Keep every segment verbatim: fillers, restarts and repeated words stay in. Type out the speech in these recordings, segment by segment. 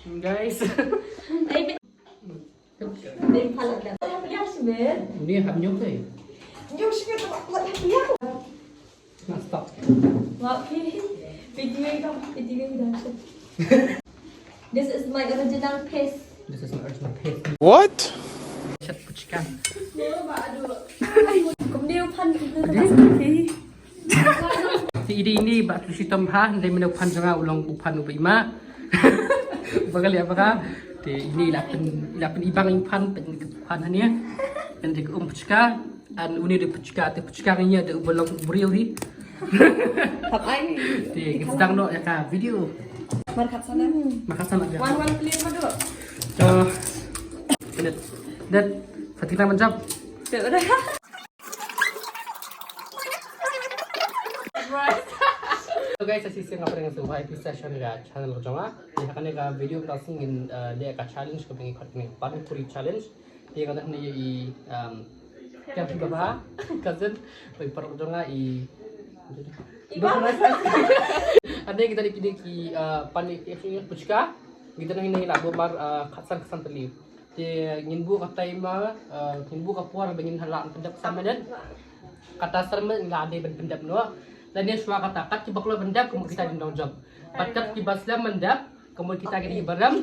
Guys. Ni hap nyok eh. Stop. This is my original face. This is my original face. What? Shat puchka. Kumne u phan kumne u phan. Te i dei ine i Bah Tlushitom ha, hynrei mynne u phan jong nga u long u phan uba ima. Uba ka liah ba ka. Te ine i la pyn, i la pynibang i phan, pyn i phan hangne. Pyn dei ka um puchka. An une dei puchka, te puchka nga ïa dei uba long u briew hi. Hap ai. Te ngin sdang noh ïa ka video. Markhat sana. Markhat sana. Wan wan clear ma dok. To. Minute. Dat. Fatina manjap. Te udah. So guys, sa shisien nga pyrshang shuwa ïa phi session ïa channel ka jong nga. Ïa kane ka video mynta ngin, eh, leh ka challenge kaba ngi khot kane ka pani puri challenge. Te nga dang ïa i, um, Kevin baba, cousin, bai paralok jong nga i. Ane kita dei kine ki, eh, pani ki puchka. Kita dang ïa la bumar, eh, khatsan khatsan tylli. Te ngin buh ka timer, eh, ngin buh ka por ba ngin hala pyndep san minit. Kata san minit nga dei ban pyndep noh. Lane shuwa kata kat kiba kloi pyndep ka mut kita ki nongjop. Bad kat kiba slem pyndep ka mut kita ki dei ki barem.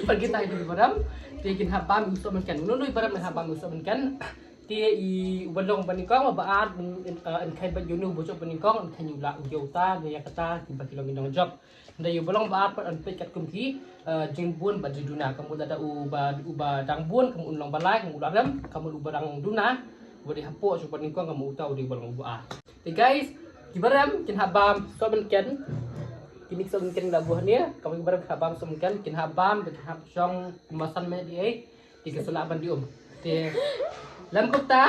Bad kita ki dei ki barem. Te kin hap bam u soh mynken. Uno uno i barem kin hap bam u soh mynken. Te i uba long ba nyngkong ba ar, eh, yn kheiñ bad ïano ba jop ba nyngkong yn kheiñ ïa u la u ïa uta ïa kata kiba ki long ki nongjop. Hynrei uba long ba ar pat yn peit katkum ki, eh, jingbun bad jingduna, ka mut lada uba, uba dang bun ka mut un long ba lai, ka mut u la rem, ka mut uba dang duna, uba dei hapoh jong ba nyngkong ka mut uta u dei uba long ba ar. Te guys, ki barem kin hap bam soh mynken. Kine ki soh mynken la buh hangne, ka mut ki barem kin hap bam soh mynken, kin hap bam, kin hap shong kumba san minit ei. Te ki sa lah ban dih um. Te lem kumta,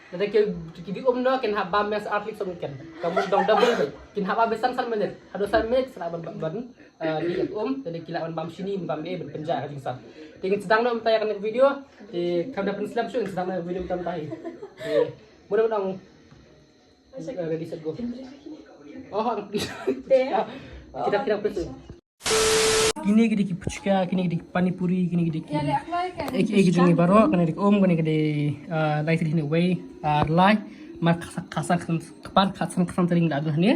lada ki, ki dih um noh kin hap bam ïa sa ar tylli soh mynken. Ka mut dang double beit. Kin hap bam ïa san san minit. Haduh san minit sa lah ban, ban, ban, eh, dih um. Te ki lah ban bam shini, bam ei, ban pynjah ka jingsan. Te ngin sdang noh mynta ïa kane ka video. Te kam da pynslem shuh, ngin sdang noh ïa ka video mynta mynta hi. Te mut ban ong, eh, ready, set, go. Oh, kita, kita press. Kine ki dei ki puchka, kine ki dei ki pani puri, kine ki dei ki, eh, ki, eh, ki jong ngi baroh, kane dei ki um, kane ki dei, ah, lai tylli ne wei, ah, lai, mar khatsan, khatsan, khatsan, khatsan, khatsan tylli da dun hangne.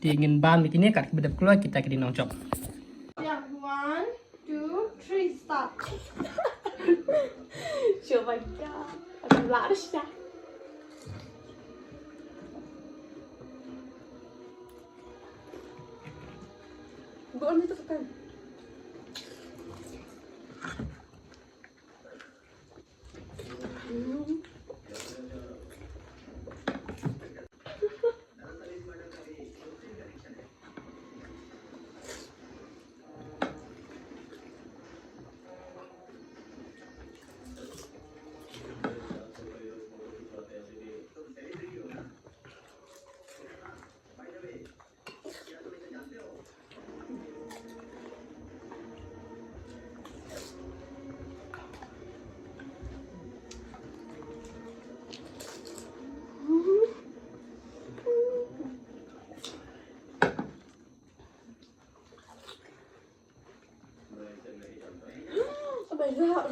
Te ngin bam ïa kine kat kiba dep kloi kita ki dei nongjop. Yeah, one, two, three, start. Sure, my God. Aku lah dah start. Bukan itu kan. Oh my God.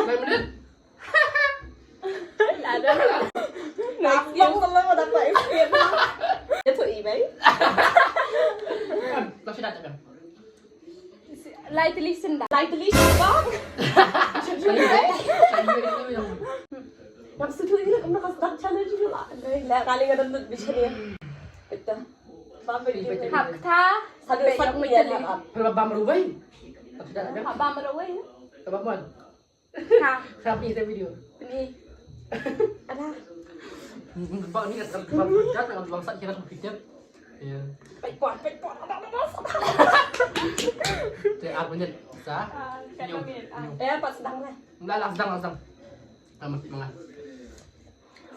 Lain minit. Lah dah. Abang selalu dapat experience. Dia tu eBay. Kan, tak sedap tak kan? Lai tylli senda. Lai tylli senda. Yang sedu ini kena kasih tak challenge juga lah. Lah kali kata tu bicara. Betul. Hap kata. Sadu sadu yang mencari. Kalau bam rubai. Tak sedap tak kan? Hap bam rubai. Bam mana? Ka. Sa pynïaid video. Pynïaid. Ada. Ba ni kat bang kat bang sa kira pynïaid. Ya. Peit pon, peit pon. Ada, ada, ada. Te ar minit sa. Ah, kat minit. Ah. Eh, pat sdang lah. Enggak lah, sdang lah, sdang. Tamat manga.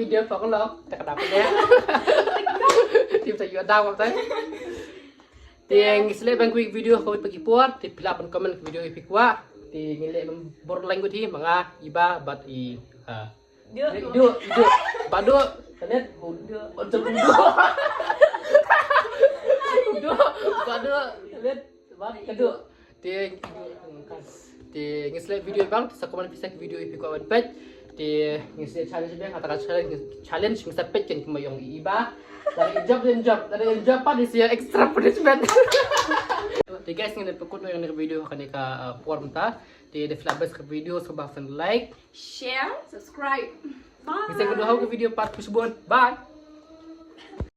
video pok lo. Te ka dap ne. Tim sa yu dang pok te. Te ngi sleh ban quick video ko pa ki por. Te phi lah ban comment ka video ïa phi kwah. Te ngi leh ban bor language hi ma nga Iba bad i. Ah. Idu, idu. Badu. Kanet. Idu. Macam idu. Idu. Badu. Kanet. Bad kadu. Te te ngi sleh video bang, sa comment pisa video ïa phi kwah ban peit. Te ngi sleh challenge bang, kata ka challenge, challenge ngi sa peit kan kumba ïong i Iba. Lada i jop, i jop, lada i jop pat, i sa ïa extra punishment. Te guys, ngin ïa pynkut ïa kane ka video ha kane ka, uh, por mynta. Te da phi lah best ka video, sngewbha ban like, share, subscribe. Bye. Ngi sa ïakynduh ha ka video part kaba shibun. Bye.